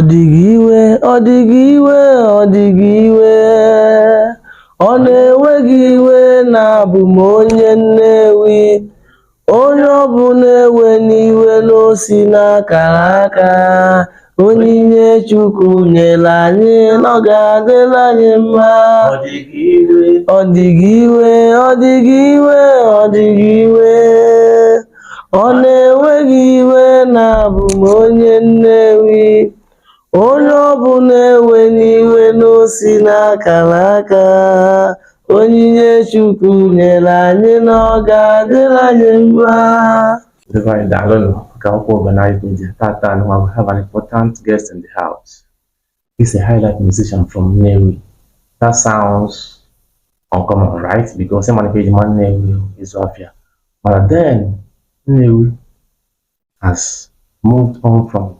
Dị gị iwe, ọ dị gị iwe, ọ dị gị iwe, ọ na-ewe gị iwe na abụ m onye Nnewi. Onye ọbụla ewe n'iwe n'osi n'akara aka. Onyinye Chukwu nyere anyị na ọ ga-adịrị anyị mma. Ọ dị gị iwe. Ọ dị gị iwe, ọ dị gị iwe, ọ dị gị iwe, ọ na-ewe gị iwe na abụ m onye Nnewi. Onye ọbụla ewe n'iwe n'osi n'akara aka. Onyinye Chukwu nyere anyị na ọ ga-adịrị anyị mma. Ndị be anyị, daalụnụ maka akwụkwọ Organized Media. Tata nwa, we have an important guest in the house. He's a highlife musician from Nnewi. That sounds uncommon, right? Because ịma na ife eji ma Nnewi ịzụ afịa. But then Nnewi has moved on from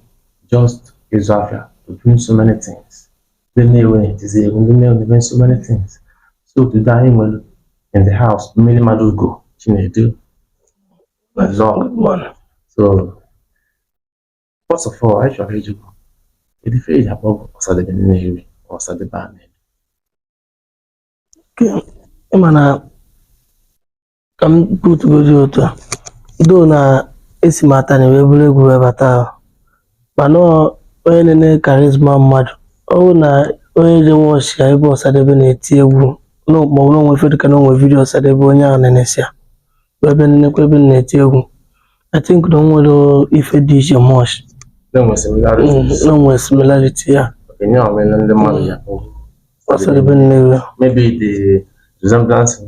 just ịzụ afịa to doing so many things. Ndị Nnewi na-etizi egwu, ndị Nnewi na-eme so many things. So today anyị nwere in the house Mmiri Madugo Chinedu. What's up? Good morning. So, first of all, anyị chọrọ ịjụ, kedu ife eji akpọ Ọsadebe Nnewi, Ọsadebe Anaedo? Okay. Ịma na ka m kwutugodi otu a do na esi m Atani wee bụrụ egwu wee bata ahụ, mana onye na-ene charisma mmadụ, ọ bụrụ na onye je watch ya ebe Ọsadebe na-eti egwu, ma ọ bụ na onwe ife dịka na onwe video Ọsadebe onye ahụ na-enesịa wee ebe nnekwa ebe m na-eti egwu, I think na o nwere ife dị iche much. Na-enwe similarities. Na o nwere similarity ya. Okay, nye onwe ndị mmadụ ya akpọ Ọsadebe Nnewi. Maybe the resemblance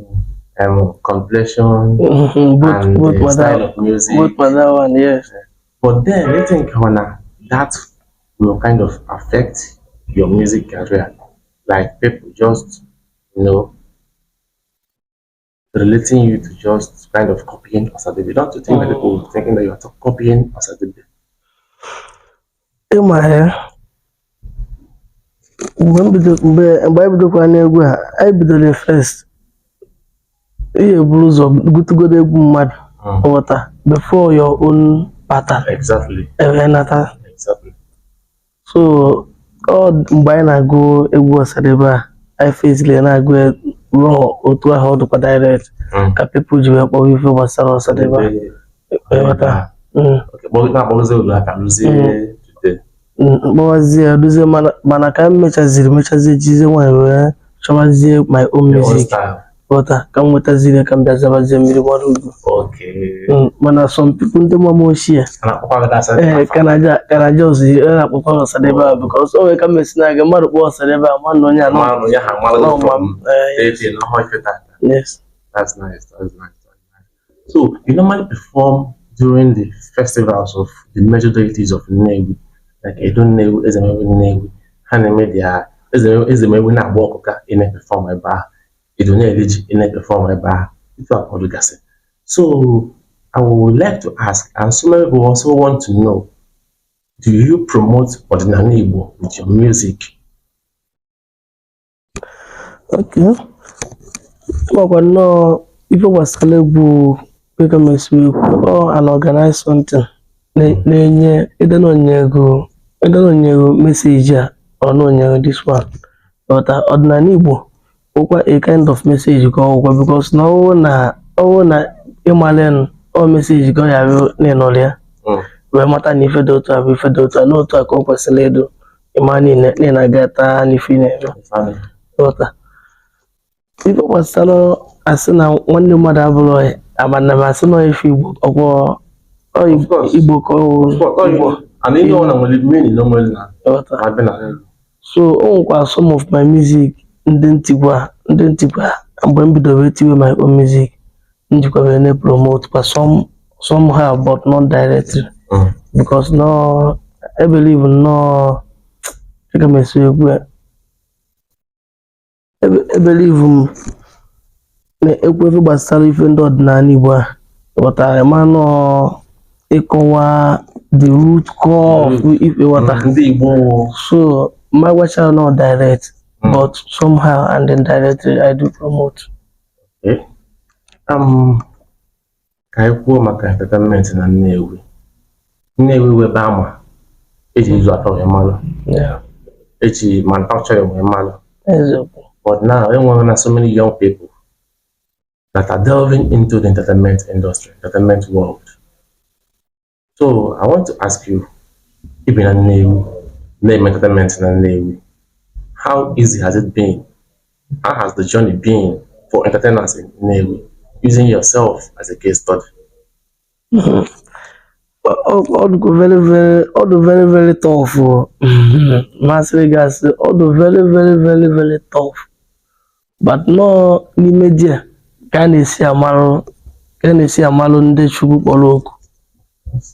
in complexion both and both the style mother of music. Both mother one, yes. But then you think na that will kind of affect your music career? Like people just relating you to just kind of copying Osadebe. Don't you think that people will be thinking that you are copying Osadebe? Ịma ya, mgbe m bido, mgbe anyị bidokwa n'egwu a, anyị bidoro first, ihe buru ụzọ gụtụgodo egwu mmadụ, ghọta, before your own pattern ewee nata. So ọ mgbe anyị na-agụ egwu Ọsadebe a, anyị fesili na-agụ ya raw otu ahụ ọ dịkwa direct ka people ji wee kpọwa ife gbasara Ọsadebe a, ghọta. Okay, but na-akpọzi olu aka lụzie today. Mkpọwazie ya dozie, mana ka m mechaziri mechazie, jizie nwanyị wee chọwazie my own Your own music style. Ghọta, ka m nwetazie ya, ka m bịa zabazie Mmiri Mara Ugo. Mana some people, ndị mama ochie A na-akpọkwa gị asa? Ee, ka na just a na-akpọkwa Ọsadebe a, because o nwere ka m mesi na-aga, mmadụ kpọọ Ọsadebe a, ma na onye a nọ Mmanụ ya ha mara nọ ma from m ee. dating na how ife tata. Yes. That's nice. That's nice. That's nice. So you normally perform during the festivals of the major deities of Nnewi, like Edo Nnewi, Ezemewi Nnewi. Ha na-eme their Ezemewi na-agba ọkụka, ị na-perform ebe ahụ. Edo na-eri ji, ị na-perform ebe ahụ. Ife akọdụ gasị. So I would like to ask, and so many people also want to know, do you promote ọdịnala Igbo with your music? Okay. Makwa nnọọ ife gbasara egwu, dịka m esi wee kwuo, ọ an organized something na-enye ịdị na onye ego, ịdị na onye ego message a, ọ na onye ego this one. Ghọta, ọdịnala Igbo bụkwa a kind of message ka ọ bụkwa, because na ọ bụrụ na ịmalụ ọ message ka ọ ya bụ na ịnụrụ ya wee mata na ife dị otu a bụ ife dị otu a, n'otu a ka ọ kwesịrị ịdụ, ịma niile na ị na-aga taa n'ife ị na-eme. Ghọta, ife gbasara asị na nwanne mmadụ abụrụ amana m asị na ife Igbo ọkwọ ọ. Of course. Igbo ka ọ wụ Igbo. And ihe ọ na nwere meaning na nwere na Ghọta. na-abịa na So o nwekwa some of my music ndị ntigwa, ndị ntigwa mgbe m bidoro etiwe my own music, njikwa wee na-promote kwa somehow, but not directly, because no, I believe no, dịka m esi ekwu ya, I believe m na-ekwu ife gbasara ife ndị ọdịnala Igbo a, ghọtara, ma nọ ịkọwa the root core of ife, ghọta. Ndị Igbo. So my gwacha not direct, but somehow and indirectly I do promote. Okay. Ka anyị kwuo maka entertainment na Nnewi. Nnewi wụ ebe ama Eji ịzụ afịa wee malụ. Eji manufacturing wee malụ. Eziokwu. But now, enwere na so many young people that are delving into the entertainment industry, entertainment world. So I want to ask you, ibi na Nnewi, na-eme entertainment na Nnewi, how easy has it been? How has the journey been for entertainers in Nnewi, using yourself as a case study? Ọ dịkwa very very, ọ dị very very tough o. Masịrị gị asị, ọ dị very very very very tough, but nọọ n'ime di a ka a na-esi amalụ ndị Chukwu kpọrọ oku,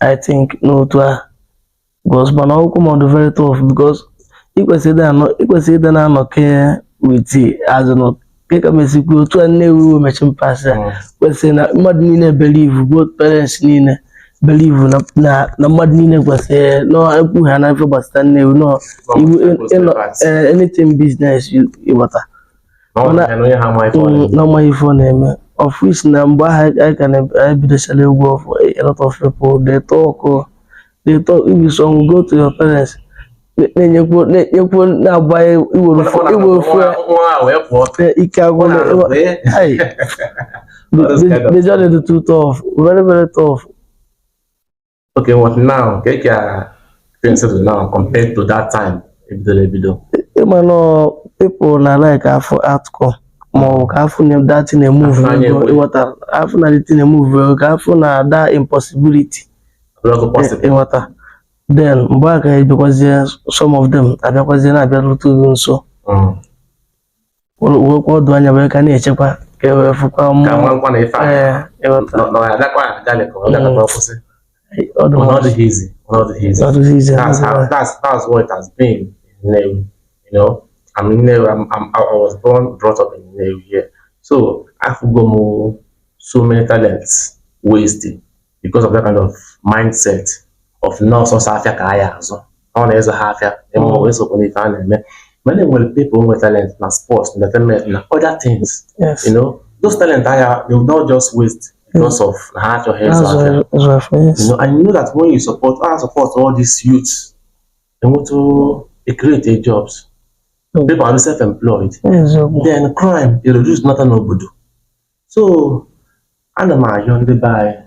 I think, n'otu a, because mana akwụkwọ m, ọ dị very tough because ị kwesịrị ịdị na-anọ ke with azụnụ ke ka mesikwa otu a Nnewi wee mechi mpasị a kwesịrị na mmadụ niile believe, both parents niile believe na mmadụ niile kwesịrị nọ ekwu ha na ife gbasara Nnewi nọ iwu ịnọ anything business, ịghọta? Na ọ na onye ha ama ife ọ na-eme. Na ọma ife ọ na-eme, of which na mgbe ahụ anyị ka anyị bidochara egwu of a lot of people they talk oh, they talk. If you some go to your parents, na-enyekwu na-enyekwu na-agba iwere iwere Nwa a wee pụọ. Ike agwụla. Nwa a wee- Ai, All those kind of the journey dị too tough, very very tough. Okay, what now? Ka ka things settle now compared to that time ebidoro ebido? Ịma nọ people na like afọ outcome ma ọ bụ ka afọ na that thing na-emove. Afọ anya ego ekwe. Ịghọta, afọ na the thing na-emove ego, ka afọ na that impossibility. Ọbụlọgụ possible. Ịghọta? Then mgbe a ka ebịakwazie, some of them abịakwazie na-abịarute gị nso, wekwa ọdụ anya wee ka na-echekwa ka e wee fụkwa Ka mmụọ. nwa nkwa na ife a. Ee, ịghọta. Nọ ya adakwa agalị ka ọ gakwa kwụsị. Ọ dị Mana ọ dịghị easy. Mana ọ dịghị easy. Ọ dịghị easy. That's how that's what it has been in Nnewi. I'm in Nnewi. I was born, brought up in Nnewi here. So I've got so many talents wasted because of that kind of mindset of no sọsọ afịa ka a ya azụ. Ọ na-ezo ha afịa, ịma wee sokwa n'ife a na-eme. Mana enwere people nwere talent na sports, entertainment, na other things. Those talent aya, they will not just waste because of na ha achọghị ịzụ afịa. Azụ afịa, yes. And you know that when you support, I support all these youths, they want to create a jobs. People are self-employed. Eziokwu. Then crime, it reduce nothing n'obodo. So, ana m ayọ ndị be anyị,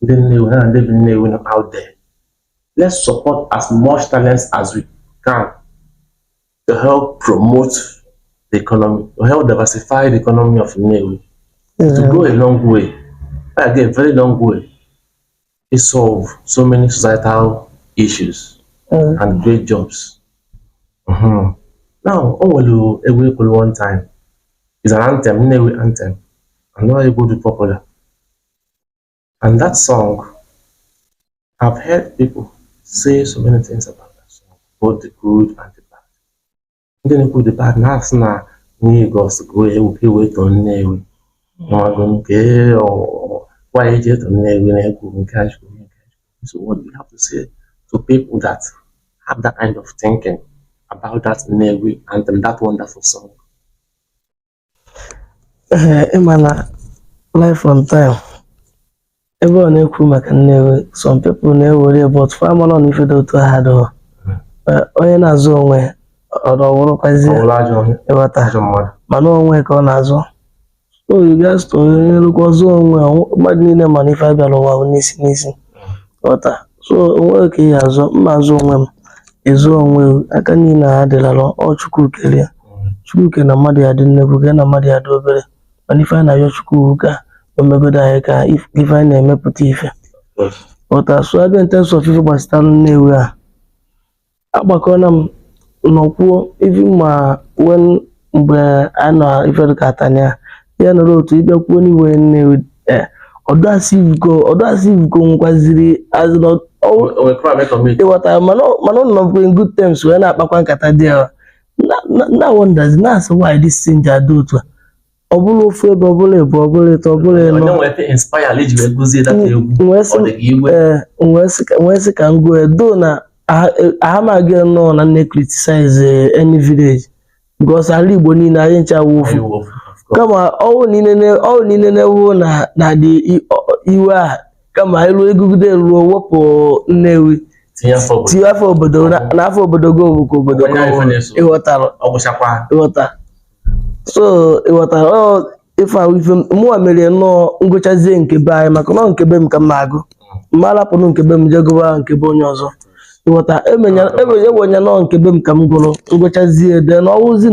ndị Nnewi na ndị bi Nnewi nọ out there. Let's support as much talents as we can to help promote the economy, to help diversify the economy of Nnewi. To go a long way. I go a very long way. It solve so many societal issues and great jobs. Now, o nwere egwu ekwuru one time. It's an anthem, Nnewi anthem. And not egwu dị popular. And that song, I've heard people say so many things about that song, both the good and the bad. Ndị na-ekwu the bad na-asị na Lagos gụọ egwu ka e wee too Nnewi. Maọbụ nke why eji eto Nnewi na-ekwu nke a chukwu nke a chukwu. So what do you have to say to people that have that kind of thinking about that Nnewi anthem, that wonderful song? Ee, ịma na life on time ebe ọ na-ekwu maka Nnewi, some people na-ewere ya, but fa amara na ife dị otu aha dị. Onye na-azụ onwe ọrụ ọwụrụkwazie Ọ bụla ajọ onye, ịghọta? Ajọ mmadụ. Mana onwe ka ọ na-azụ, so you gats to onye rụkwa zụọ onwe mmadụ niile, mana ife abịara ụwa bụ n'isi n'isi, ghọta? So onwe ka ị azụ mma azụ onwe m, ezu onwe aka niile ha dịlara ọ Chukwu kelee Chukwu ke na mmadụ ya dị nnekwu ke na mmadụ ya dị obere, mana ife anyị na-ayọ Chukwu bụ ka o megodo anyị ka ife anyị na-emepụta ife, ghọta? So abịa in terms of ife gbasara Nnewi a, agbakọna m nọkwuo even ma when mgbe a nọ ife dịka Atania ya nọrọ otu ịbịa kwuo n'iwe Nnewi, ọdụ asị ivuko nkwaziri azụ na O nwere crime commit. Ịghọta? Mana ọ nọkwa in good terms wee na-akpakwa nkata dị ya na wonders, na-asị why this thing ji adị otu a, ọ bụrụ ofu ebe, ọ bụrụ ebu, ọ bụrụ ịtọ, ọ bụrụ ịnọ. Onye nwere ike inspire iji wee gụzie that egwu? Wee sị Ọ dị ka igwe. Ee, wee sị ka m gụọ edo na ahamaghị nọ na nne criticize any village because ala Igbo niile anyị ncha wụ ofu. Anyị wụ ofu, of course. Kama ọwụ niile na-ewu na dị iwe a, kama elu egugide eruo wepụ Nnewi. Tinye afọ obodo. Tinye afọ obodo na afọ obodo go bụ ka obodo Onye ka ọ ife bụ. na-eso. Ịghọtara? Ọ gwụchakwa. Ịghọta? So ịghọtara, ọ ife ahụ ife mụnwa mere nnọọ ngụchazie nke be anyị, maka nọ nke be m ka m na-agụ, mma arapụrụ nke be m jee gụba nke be onye ọzọ. Ịghọta? Emenya ewenya nọọ nke be m ka m gụrụ ngụchazie de na ọwụzi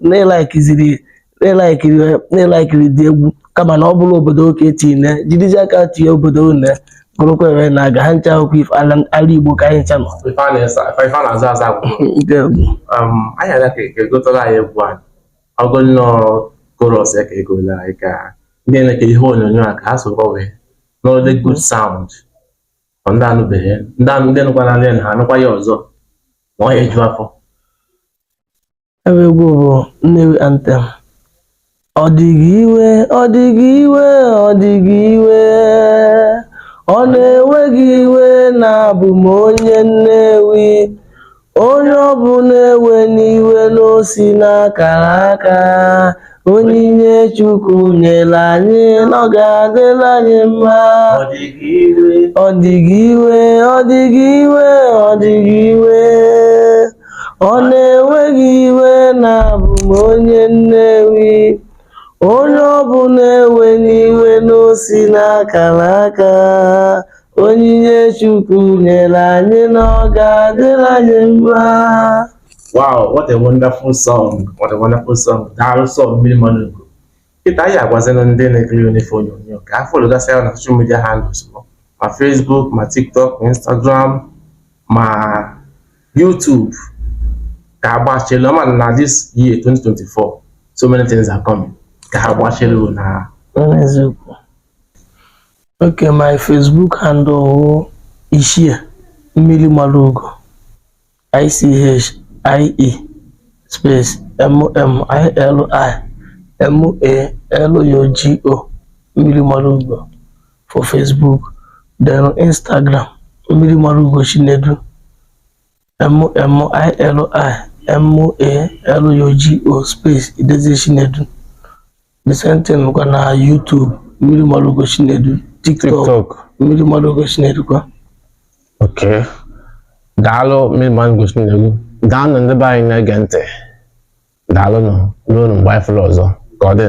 na ịlaikiziri na ịlaikiri dị egwu, kama na ọ bụrụ obodo ka etinye, jirizi aka tinye obodo une gụrụkwa ere na-aga ha ncha akwụkwọ ife ala Igbo ka anyị ncha nọ. Ife a na-esa, ife a na-aza aza agwụgwọ. Nke bụ Anyị aga ka egotara anyị egwu anyị ọgụ nnọọ chorus ya ka egola anyị, ka ndị na-eke ihe onyonyo a ka ha soro wee nụrụ the good sound. Ọ ndị anụbeghị, ndị anụ, ndị nụkwa na ndị ha anụkwa ya ọzọ ma ọ ya eju afọ. Ebe egwu bụ Nnewi Anthem. Ọ dịghị iwe, ọ dịghị iwe, ọ dịghị iwe, ọ na-enweghị iwe na abụ m onye Nnewi. Onye ọbụla ewe n'iwe n'osi n'akara aka, onyinye Chukwu nyere anyị na ọ ga-adịrị anyị mma. Ọ dịghị iwe. Ọ dịghị iwe, ọ dịghị iwe, ọ dịghị iwe, ọ na-enweghị iwe na abụ m onye Nnewi. Onye ọbụla ewe n'iwe n'osi n'akara aka, onyinye Chukwu nyere anyị na ọ ga-adịrị anyị mma. Wow, what a wonderful song. What a wonderful song. Daalụ sọ, Mmiri Malugo. Kịta anyị agwazinụ ndị na-ekiri onife onyonyo ka ha followgasị ya na social media handles m, ma Facebook, ma TikTok, ma Instagram, ma YouTube, ka agbachelu ma na this year 2024, so many things are coming, ka ha gbachelu na. Eziokwu. Okay, my Facebook handle wụ Ichie Mmiri Malugo, ICHIE space MMILI MALUGO, Mmiri Malugo for Facebook. Then Instagram, Mmiri Malugo Chinedu, MMILI MALUGO space Idezie Chinedu. The same thing kwa na YouTube, Mmiri Malugo Chinedu. TikTok, TikTok. Mmiri Malugo Chinedu kwa. Okay. Daalụ, Mmiri Malugo Chinedu. Daalụ, ndị be anyị na-ege ntị. Daalụ nụ, ruo mgbe anyị fụrụ ọzọ. Ka ọ dị.